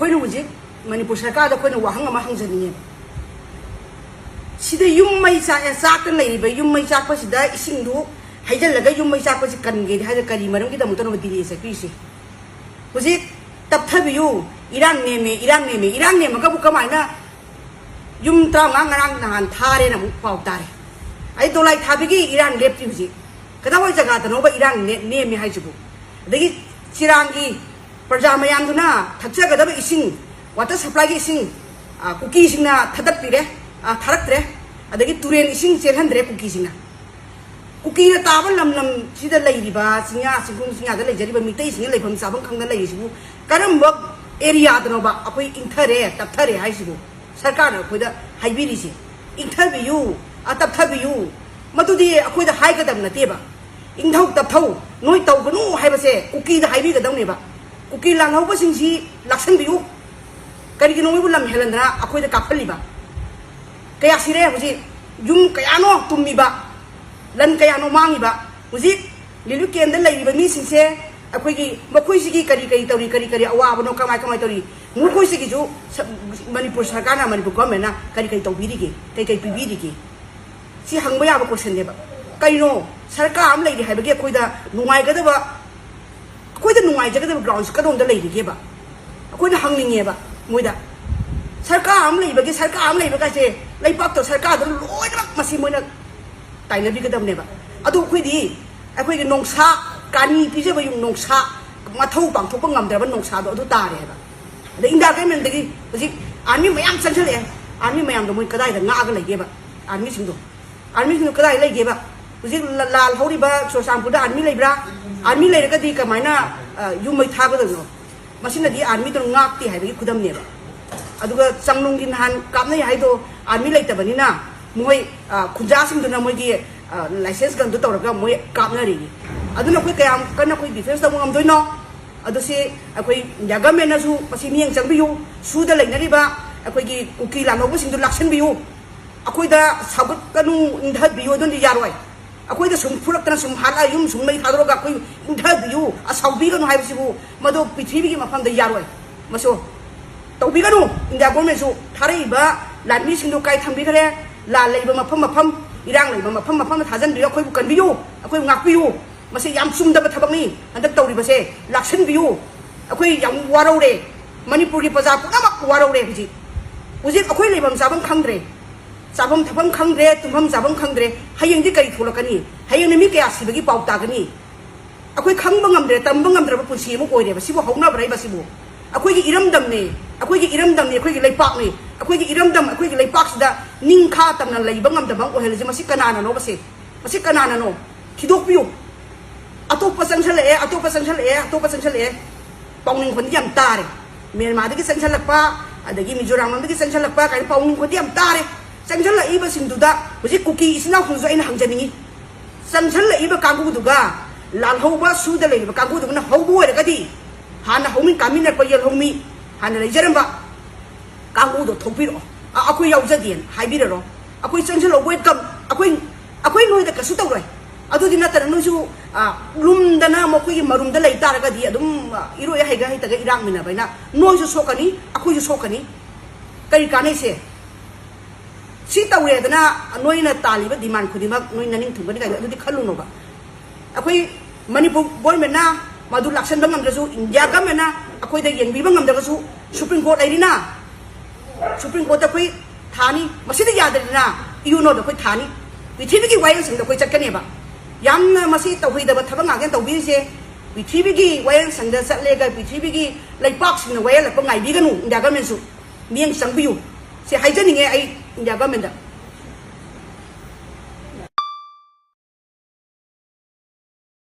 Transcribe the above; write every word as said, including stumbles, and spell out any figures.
ꯑꯩꯈꯣꯏꯅ ꯍꯧꯖꯤꯛ ꯃꯅꯤꯄꯨꯔ ꯁꯔꯀꯥꯔꯗ ꯑꯩꯈꯣꯏꯅ ꯋꯥꯍꯪ ꯑꯃ ꯍꯪꯖꯅꯤꯡꯉꯦꯕ꯫ ꯁꯤꯗ ꯌꯨꯝ ꯃꯩ ꯆꯥꯛꯑꯦ, ꯆꯥꯛꯇ ꯂꯩꯔꯤꯕ ꯌꯨꯝ ꯃꯩ ꯆꯥꯛꯄꯁꯤꯗ ꯏꯁꯤꯡꯗꯨ ꯍꯩꯖꯤꯜꯂꯒ ꯌꯨꯝ ꯃꯩ ꯆꯥꯛꯄꯁꯤ ꯀꯟꯒꯦꯗꯤ ꯍꯥꯏꯔꯒ ꯀꯔꯤ ꯃꯔꯝꯒꯤꯗꯃꯛꯇꯅꯣ ꯗꯤꯜꯂꯤ ꯆꯠꯄꯤꯔꯤꯁꯦ? ꯍꯧꯖꯤꯛ ꯇꯞꯊꯕꯤꯌꯨ, ꯏꯔꯥꯡ ꯅꯦꯝꯃꯦ, ꯏꯔꯥꯡ ꯅꯦꯝꯃꯦ, ꯏꯔꯥꯡ ꯅꯦꯝꯃꯒꯕꯨ ꯀꯃꯥꯏꯅ ꯌꯨꯝ ꯇꯔꯥꯃꯉꯥ ꯉꯔꯥꯡ ꯅꯍꯥꯟ ꯊꯥꯔꯦꯅ ꯑꯃꯨꯛ ꯄꯥꯎ ꯇꯥꯔꯦ? ꯑꯩ ꯗꯣꯂꯥꯏ ꯊꯥꯕꯤꯒꯤ ꯏꯔꯥꯡ ꯂꯦꯞꯇ꯭ꯔꯤ ꯍꯧꯖꯤꯛ꯫ ꯀꯗꯥꯏꯋꯥꯏ ꯖꯒꯥꯗꯅꯣꯕ ꯏꯔꯥꯡ ꯅꯦ-, ꯅꯦꯝꯃꯤ ꯍꯥꯏꯁꯤꯕꯨ? ꯑꯗꯒꯤ ꯆꯤꯔꯥꯡꯒꯤ ꯄ꯭ꯔꯖꯥ ꯃꯌꯥꯝꯗꯨꯅ ꯊꯛꯆꯒꯗꯕ ꯏꯁꯤꯡ, ꯋꯥꯇꯔ ꯁꯄ꯭ꯂꯥꯏꯒꯤ ꯏꯁꯤꯡ, ꯑ, ꯀꯨꯀꯤꯁꯤꯡꯅ ꯊꯥꯗꯠꯄꯤꯔꯦ, ꯑ, ꯊꯥꯔꯛꯇ꯭ꯔꯦ꯫ ꯑꯗꯒꯤ ꯇꯨꯔꯦꯟ ꯏꯁꯤꯡ ꯆꯦꯜꯍꯟꯗ꯭ꯔꯦ ꯀꯨꯀꯤꯁꯤꯡꯅ꯫ ꯀꯨꯀꯤꯅ ꯇꯥꯕ ꯂꯝ ꯂꯝꯁꯤꯗ ꯂꯩꯔꯤꯕ ꯆꯤꯡꯌꯥ ꯆꯤꯡꯈꯣꯡ ꯆꯤꯡꯌꯥꯗ ꯂꯩꯖꯔꯤꯕ ꯃꯤꯇꯩꯁꯤꯡꯅ ꯂꯩꯐꯝ ꯆꯥꯐꯝ ꯈꯪꯗ ꯂꯩꯔꯤꯁꯤꯕꯨ ꯀꯔꯝꯕ ꯑꯦꯔꯤꯌꯥꯗꯅꯣꯕ ꯑꯩꯈꯣꯏ ꯏꯪꯊꯔꯦ, ꯇꯞꯊꯔꯦ ꯍꯥꯏꯁꯤꯕꯨ? ꯁꯔꯀꯥꯔꯅ ꯑꯩꯈꯣꯏꯗ ꯍꯥꯏꯕꯤꯔꯤꯁꯦ, "ꯏꯪꯊꯕꯤꯌꯨ, ꯑ, ꯇꯞꯊꯕꯤꯌꯨ"? ꯃꯗꯨꯗꯤ ꯑꯩꯈꯣꯏꯗ ꯍꯥꯏꯒꯗꯕ ꯅꯠꯇꯦꯕ꯫ "ꯏꯪꯊꯧ ꯇꯞꯊꯧ, ꯅꯣꯏ ꯇꯧꯒꯅꯨ" ꯍꯥꯏꯕꯁꯦ ꯀꯨꯀꯤꯗ ꯍꯥꯏꯕꯤꯒꯗꯧꯅꯦꯕ꯫ "ꯀꯨꯀꯤ ꯂꯥꯜꯍꯧꯕꯁꯤꯡꯁꯤ ꯂꯥꯛꯁꯟꯕꯤꯌꯨ꯫ ꯀꯔꯤꯒꯤꯅꯣ ꯃꯣꯏꯕꯨ ꯂꯝ ꯍꯦꯜꯍꯟꯗꯅ ꯑꯩꯈꯣꯏꯗ ꯀꯥꯞꯍꯜꯂꯤꯕ? ꯀꯌꯥ ꯁꯤꯔꯦ ꯍꯧꯖꯤꯛ? ꯌꯨꯝ ꯀꯌꯥꯅꯣ ꯇꯨꯝꯃꯤꯕ, ꯂꯟ ꯀꯌꯥꯅꯣ ꯃꯥꯡꯉꯤꯕ? ꯍꯧꯖꯤꯛ ꯔꯤꯂꯤꯐ ꯀꯦꯝꯗ ꯂꯩꯔꯤꯕ ꯃꯤꯁꯤꯡꯁꯦ ꯑꯩꯈꯣꯏꯒꯤ, ꯃꯈꯣꯏꯁꯤꯒꯤ ꯀꯔꯤ ꯀꯔꯤ ꯇꯧꯔꯤ, ꯀꯔꯤ ꯀꯔꯤ ꯑꯋꯥꯕꯅꯣ, ꯀꯃꯥꯏ ꯀꯃꯥꯏ ꯇꯧꯔꯤ, ꯃꯈꯣꯏꯁꯤꯒꯤꯁꯨ ꯁ-, ꯃꯅꯤꯄꯨꯔ ꯁꯔꯀꯥꯔꯅ, ꯃꯅꯤꯄꯨꯔ ꯒꯣꯔꯃꯦꯟꯅ ꯀꯔꯤ ꯀꯔꯤ ꯇꯧꯕꯤꯔꯤꯒꯦ, ꯀꯩ ꯀꯩ ꯄꯤꯕꯤꯔꯤꯒꯦ?" ꯁꯤ ꯍꯪꯕ ꯌꯥꯕ ꯀꯣꯏꯁꯟꯅꯦꯕ꯫ ꯀꯩꯅꯣ, ꯁꯔꯀꯥꯔ ꯑꯃ ꯂꯩꯔꯤ ꯍꯥꯏꯕꯒꯤ ꯑꯩꯈꯣꯏꯗ ꯅꯨꯡꯉꯥꯏꯒꯗꯕ, ꯑꯩꯈꯣꯏꯗ ꯅꯨꯡꯉꯥꯏꯖꯒꯗꯕ ꯒ꯭ꯔꯥꯎꯟꯁꯦ ꯀꯗꯣꯝꯗ ꯂꯩꯔꯤꯒꯦꯕ? ꯑꯩꯈꯣꯏꯅ ꯍꯪꯅꯤꯡꯉꯦꯕ ꯃꯣꯏꯗ꯫ ꯁꯔꯀꯥꯔ ꯑꯃ ꯂꯩꯕꯒꯤ, ꯁꯔꯀꯥꯔ ꯑꯃ ꯂꯩꯕ ꯀꯥꯏꯁꯦ, ꯂꯩꯕꯥꯛꯇꯣ ꯁꯔꯀꯥꯔꯗꯨꯅ ꯂꯣꯏꯅꯃꯛ ꯃꯁꯤ ꯃꯣꯏꯅ ꯇꯥꯏꯅꯕꯤꯒꯗꯕꯅꯦꯕ꯫ ꯑꯗꯨ ꯑꯩꯈꯣꯏꯗꯤ, ꯑꯩꯈꯣꯏꯒꯤ ꯅꯣꯡꯁꯥ, ꯀꯥꯅꯤ ꯄꯤꯖꯕ ꯌꯨꯝ ꯅꯣꯡꯁꯥ, ꯃꯊꯧ ꯄꯥꯡꯊꯣꯛꯄ ꯉꯝꯗ꯭ꯔꯕ ꯅꯣꯡꯁꯥꯗꯣ ꯑꯗꯨ ꯇꯥꯔꯦ ꯍꯥꯏꯕ꯫ ꯑꯗ ꯏꯟꯗꯤꯌꯥ ꯒꯃꯦꯟꯗꯒꯤ ꯍꯧꯖꯤꯛ ꯑꯥꯔꯃꯤ ꯃꯌꯥꯝ ꯆꯪꯁꯤꯜꯂꯛꯑꯦ꯫ ꯑꯥꯔꯃꯤ ꯃꯌꯥꯝꯗꯣ ꯃꯣꯏ ꯀꯗꯥꯏꯗ ꯉꯥꯛꯑꯒ ꯂꯩꯒꯦꯕ? ꯑꯥꯔꯃꯤꯁꯤꯡꯗꯣ, ꯑꯥꯔꯃꯤꯁꯤꯡꯗꯣ ꯀꯗꯥꯏ ꯂꯩꯒꯦꯕ? ꯍꯧꯖꯤꯛ ꯂ-, ꯂꯥꯜ ꯍꯧꯔꯤꯕ ꯆꯨꯔꯆꯥꯟꯄꯨꯔꯗ ꯑꯥꯔꯃꯤ ꯂꯩꯕ꯭ꯔꯥ? ꯑꯥꯔꯃꯤ ꯂꯩꯔꯒꯗꯤ ꯀꯃꯥꯏꯅ, ꯑ, ꯌꯨꯝ ꯃꯩ ꯊꯥꯒꯗꯕꯅꯣ? ꯃꯁꯤꯅꯗꯤ ꯑꯥꯔꯃꯤꯗꯨꯅ ꯉꯥꯛꯇꯦ ꯍꯥꯏꯕꯒꯤ ꯈꯨꯗꯝꯅꯦꯕ꯫ ꯑꯗꯨꯒ ꯆꯪꯅꯨꯡꯒꯤ ꯅꯍꯥꯟ ꯀꯥꯞꯅꯩ ꯍꯥꯏꯗꯣ ꯑꯥꯔꯃꯤ ꯂꯩꯇꯕꯅꯤꯅ ꯃꯣꯏ, ꯑ, ꯈꯨꯟꯖꯥꯁꯤꯡꯗꯨꯅ ꯃꯣꯏꯒꯤ, ꯑ, ꯂꯥꯏꯁꯦꯟꯁ ꯒꯟꯗꯨ ꯇꯧꯔꯒ ꯃꯣꯏ ꯀꯥꯞꯅꯔꯤꯅꯤ꯫ ꯑꯗꯨꯅ ꯑꯩꯈꯣꯏ ꯀꯌꯥꯝ ꯀꯟꯅ ꯑꯩꯈꯣꯏ ꯗꯤꯐꯦꯟꯁ ꯇꯧꯕ ꯉꯝꯗꯣꯏꯅꯣ? ꯑꯗꯨ ꯁꯤ ꯑꯩꯈꯣꯏ ꯏꯟꯗꯤꯌꯥ ꯒꯃꯦꯟꯅꯁꯨ ꯃꯁꯤ ꯃꯤꯠꯌꯦꯡ ꯆꯪꯕꯤꯌꯨ, ꯁꯨꯗ ꯂꯩꯅꯔꯤꯕ ꯑꯩꯈꯣꯏꯒꯤ ꯀꯨꯀꯤ ꯂꯥꯜꯍꯧꯕꯁꯤꯡꯗꯨ ꯂꯥꯛꯁꯤꯟꯕꯤꯌꯨ꯫ ꯑꯩꯈꯣꯏꯗ ꯁꯥꯎꯒꯠꯀꯅꯨ, ꯏꯪꯊꯕꯤꯌꯨ, ꯑꯗꯨꯅꯗꯤ ꯌꯥꯔꯣꯏ꯫ ꯑꯩꯈꯣꯏꯗ ꯁꯨꯝ ꯐꯨꯔꯛꯇꯅ ꯁꯨꯝ ꯍꯥꯠꯂꯒ ꯌꯨꯝ ꯁꯨꯝ ꯃꯩ ꯊꯥꯗꯣꯔꯒ ꯑꯩꯈꯣꯏ ꯏꯪꯊꯕꯤꯌꯨ, ꯑ, ꯁꯥꯎꯕꯤꯒꯅꯨ ꯍꯥꯏꯕꯁꯤꯕꯨ ꯃꯗꯨ ꯄ꯭ꯔꯤꯊꯤꯕꯤꯒꯤ ꯃꯐꯝꯗ ꯌꯥꯔꯣꯏ꯫ ꯃꯁꯤ ꯇꯧꯕꯤꯒꯅꯨ꯫ ꯏꯟꯗꯤꯌꯥ ꯒꯣꯔꯃꯦꯟꯁꯨ ꯊꯥꯔꯛꯏꯕ ꯂꯥꯟꯃꯤꯁꯤꯡꯗꯨ ꯀꯥꯏ ꯊꯝꯕꯤꯈ꯭ꯔꯦ? ꯂꯥꯟ ꯂꯩꯕ ꯃꯐꯝ ꯃꯐꯝ, ꯏꯔꯥꯡ ꯂꯩꯕ ꯃꯐꯝ ꯃꯐꯝꯗ ꯊꯥꯖꯤꯟꯕꯤꯌꯨ꯫ ꯑꯩꯈꯣꯏꯕꯨ ꯀꯟꯕꯤꯌꯨ, ꯑꯩꯈꯣꯏꯕꯨ ꯉꯥꯛꯄꯤꯌꯨ꯫ ꯃꯁꯤ ꯌꯥꯝ ꯆꯨꯝꯗꯕ ꯊꯕꯛꯅꯤ ꯍꯟꯗꯛ ꯇꯧꯔꯤꯕꯁꯦ꯫ ꯂꯥꯛꯁꯤꯟꯕꯤꯌꯨ꯫ ꯑꯩꯈꯣꯏ ꯌꯥꯝ ꯋꯥꯔꯧꯔꯦ꯫ ꯃꯅꯤꯄꯨꯔꯒꯤ ꯄ꯭ꯔꯖꯥ ꯄꯨꯝꯅꯃꯛ ꯋꯥꯔꯧꯔꯦ꯫ ꯍꯧꯖꯤꯛ ꯍꯧꯖꯤꯛ ꯑꯩꯈꯣꯏ ꯂꯩꯐꯝ ꯆꯥꯐꯝ ꯈꯪꯗ꯭ꯔꯦ꯫ ꯆꯥꯐꯝ ꯊꯛꯐꯝ ꯈꯪꯗ꯭ꯔꯦ, ꯇꯨꯝꯐꯝ ꯆꯥꯐꯝ ꯈꯪꯗ꯭ꯔꯦ꯫ ꯍꯌꯦꯡꯗꯤ ꯀꯔꯤ ꯊꯣꯛꯂꯛꯀꯅꯤ? ꯍꯌꯦꯡꯅ ꯃꯤ ꯀꯌꯥ ꯁꯤꯕꯒꯤ ꯄꯥꯎ ꯇꯥꯒꯅꯤ? ꯑꯩꯈꯣꯏ ꯈꯪꯕ ꯉꯝꯗ꯭ꯔꯦ, ꯇꯝꯕ ꯉꯝꯗ꯭ꯔꯕ ꯄꯨꯟꯁꯤ ꯑꯃ ꯑꯣꯏꯔꯦꯕ꯫ ꯁꯤꯕꯨ ꯍꯧꯅꯕ꯭ꯔꯥ ꯍꯥꯏꯕ? ꯁꯤꯕꯨ ꯑꯩꯈꯣꯏꯒꯤ ꯏꯔꯝꯗꯝꯅꯦ, ꯑꯩꯈꯣꯏꯒꯤ ꯏꯔꯝꯗꯝꯅꯦ, ꯑꯩꯈꯣꯏꯒꯤ ꯂꯩꯄꯥꯛꯅꯦ꯫ ꯑꯩꯈꯣꯏꯒꯤ ꯏꯔꯝꯗꯝ, ꯑꯩꯈꯣꯏꯒꯤ ꯂꯩꯄꯥꯛꯁꯤꯗ ꯅꯤꯡꯈꯥ ꯇꯝꯅ ꯂꯩꯕ ꯉꯝꯗꯕ ꯑꯃ ꯑꯣꯏꯍꯜꯂꯤꯁꯦ꯫ ꯃꯁꯤ ꯀꯅꯥꯅꯅꯣꯕꯁꯦ? ꯃꯁꯤ ꯀꯅꯥꯅꯅꯣ? ꯊꯤꯗꯣꯛꯄꯤꯌꯨ꯫ ꯑꯇꯣꯞꯄ ꯆꯪꯁꯜꯂꯛꯑꯦ, ꯑꯇꯣꯞꯄ ꯆꯪꯁꯜꯂꯛꯑꯦ, ꯑꯇꯣꯞꯄ ꯆꯪꯁꯜꯂꯛꯑꯦ꯫ ꯄꯥꯎꯅꯤꯡꯈꯣꯟꯗꯤ ꯌꯥꯝ ꯇꯥꯔꯦ꯫ ꯃ꯭ꯌꯥꯟꯃꯥꯔꯗꯒꯤ ꯆꯪꯁꯜꯂꯛꯄ, ꯑꯗꯒꯤ ꯃꯤꯖꯣꯔꯥꯝ ꯂꯣꯝꯗꯒꯤ ꯆꯪꯁꯜꯂꯛꯄ ꯀꯥꯏꯅ ꯄꯥꯎꯅꯤꯡꯈꯣꯟꯗꯤ ꯌꯥꯝ ꯇꯥꯔꯦ꯫ ꯆꯪꯁꯜꯂꯛꯏꯕꯁꯤꯡꯗꯨꯗ ꯍꯧꯖꯤꯛ ꯀꯨꯀꯤ ꯏꯆꯤꯟ ꯏꯅꯥꯎꯁꯤꯡꯁꯨ ꯑꯩꯅ ꯍꯪꯖꯅꯤꯡꯉꯤ꯫ ꯆꯪꯁꯜꯂꯛꯏꯕ ꯀꯥꯡꯕꯨꯗꯨꯒ ꯂꯥꯜꯍꯧꯕ ꯁꯨꯗ ꯂꯩꯔꯤꯕ ꯀꯥꯡꯕꯨꯗꯨꯒꯅ ꯍꯧꯕ ꯑꯣꯏꯔꯒꯗꯤ, ꯍꯥꯟꯅ ꯍꯧꯃꯤ ꯀꯥꯃꯤꯟꯅꯔꯛꯄ ꯌꯦꯜꯍꯧꯃꯤ, ꯍꯥꯟꯅ ꯂꯩꯖꯔꯝꯕ ꯀꯥꯡꯕꯨꯗꯣ ꯊꯣꯛꯄꯤꯔꯛꯑꯣ꯫ ꯑ, ꯑꯩꯈꯣꯏ ꯌꯥꯎꯖꯗꯦꯅ ꯍꯥꯏꯕꯤꯔꯔꯣ꯫ ꯑꯩꯈꯣꯏ ꯆꯪꯁꯤꯜꯂꯛꯑꯣ, welcome꯫ ꯑꯩꯈꯣꯏ, ꯑꯩꯈꯣꯏ ꯅꯣꯏꯗ ꯀꯩꯁꯨ ꯇꯧꯔꯣꯏ꯫ ꯑꯗꯨꯗꯤ ꯅꯠꯇꯅ ꯅꯣꯏꯁꯨ, ꯑ, ꯂꯨꯝꯗꯅ ꯃꯈꯣꯏꯒꯤ ꯃꯔꯨꯝꯗ ꯂꯩ ꯇꯥꯔꯒꯗꯤ ꯑꯗꯨꯝ, ꯑ, ꯏꯔꯣꯏ ꯍꯩꯒ ꯍꯩꯇꯒ ꯏꯔꯥꯛꯃꯤꯟꯅꯕ ꯍꯥꯏꯅ ꯅꯣꯏꯁꯨ ꯁꯣꯛꯀꯅꯤ, ꯑꯩꯈꯣꯏꯁꯨ ꯁꯣꯛꯀꯅꯤ꯫ ꯀꯔꯤ ꯀꯥꯟꯅꯩꯁꯦ? ꯁꯤ ꯇꯧꯔꯦꯗꯅ ꯅꯣꯏꯅ ꯇꯥꯜꯂꯤꯕ demand ꯈꯨꯗꯤꯡꯃꯛ ꯅꯣꯏ ꯅꯅꯤꯡ ꯊꯨꯡꯒꯅꯤ ꯀꯥꯏꯅ ꯑꯗꯨꯗꯤ ꯈꯜꯂꯨꯅꯣꯕ꯫ ꯑꯩꯈꯣꯏ ꯃꯅꯤꯄꯨꯔ ꯒꯣꯔꯃꯦꯟꯅ ꯃꯗꯨ ꯂꯥꯛꯁꯟꯕ ꯉꯝꯗ꯭ꯔꯁꯨ, ꯏꯟꯗꯤꯌꯥ ꯒꯣꯔꯃꯦꯟꯅ ꯑꯩꯈꯣꯏꯗ ꯌꯦꯡꯕꯤꯕ ꯉꯝꯗ꯭ꯔꯒꯁꯨ, ꯁꯨꯄ꯭ꯔꯤꯝ ꯀꯣꯔꯠ ꯂꯩꯔꯤꯅ, ꯁꯨꯄ꯭ꯔꯤꯝ ꯀꯣꯔꯠꯇ ꯑꯩꯈꯣꯏ ꯊꯥꯅꯤ꯫ ꯃꯁꯤꯗ ꯌꯥꯗ꯭ꯔꯗꯅ ꯏꯌꯨꯅꯣꯗ ꯑꯩꯈꯣꯏ ꯊꯥꯅꯤ꯫ ꯄ꯭ꯔꯤꯊꯤꯕꯤꯒꯤ ꯋꯥꯌꯦꯜꯁꯪꯗ ꯑꯩꯈꯣꯏ ꯆꯠꯀꯅꯦꯕ꯫ ꯌꯥꯝꯅ ꯃꯁꯤ ꯇꯧꯍꯩꯗꯕ ꯊꯕꯛ ꯉꯥꯛꯇ ꯇꯧꯕꯤꯔꯤꯁꯦ꯫ ꯄ꯭ꯔꯤꯊꯤꯕꯤꯒꯤ ꯋꯥꯌꯦꯜꯁꯪꯗ ꯆꯠꯂꯦꯒ ꯄ꯭ꯔꯤꯊꯤꯕꯤꯒꯤ ꯂꯩꯄꯥꯛꯁꯤꯡꯅ ꯋꯥꯌꯦꯜꯂꯛꯄ ꯉꯥꯏꯕꯤꯒꯅꯨ꯫ ꯏꯟꯗꯤꯌꯥ ꯒꯣꯔꯃꯦꯟꯁꯨ ꯃꯤꯠꯌꯦꯡ ꯆꯪꯕꯤꯌꯨ꯫ ꯁꯤ ꯍꯥꯏꯖꯅꯤꯡꯉꯦ ꯑꯩ ꯏꯟꯗꯤꯌꯥ ꯒꯣꯔꯃꯦꯟꯗ꯫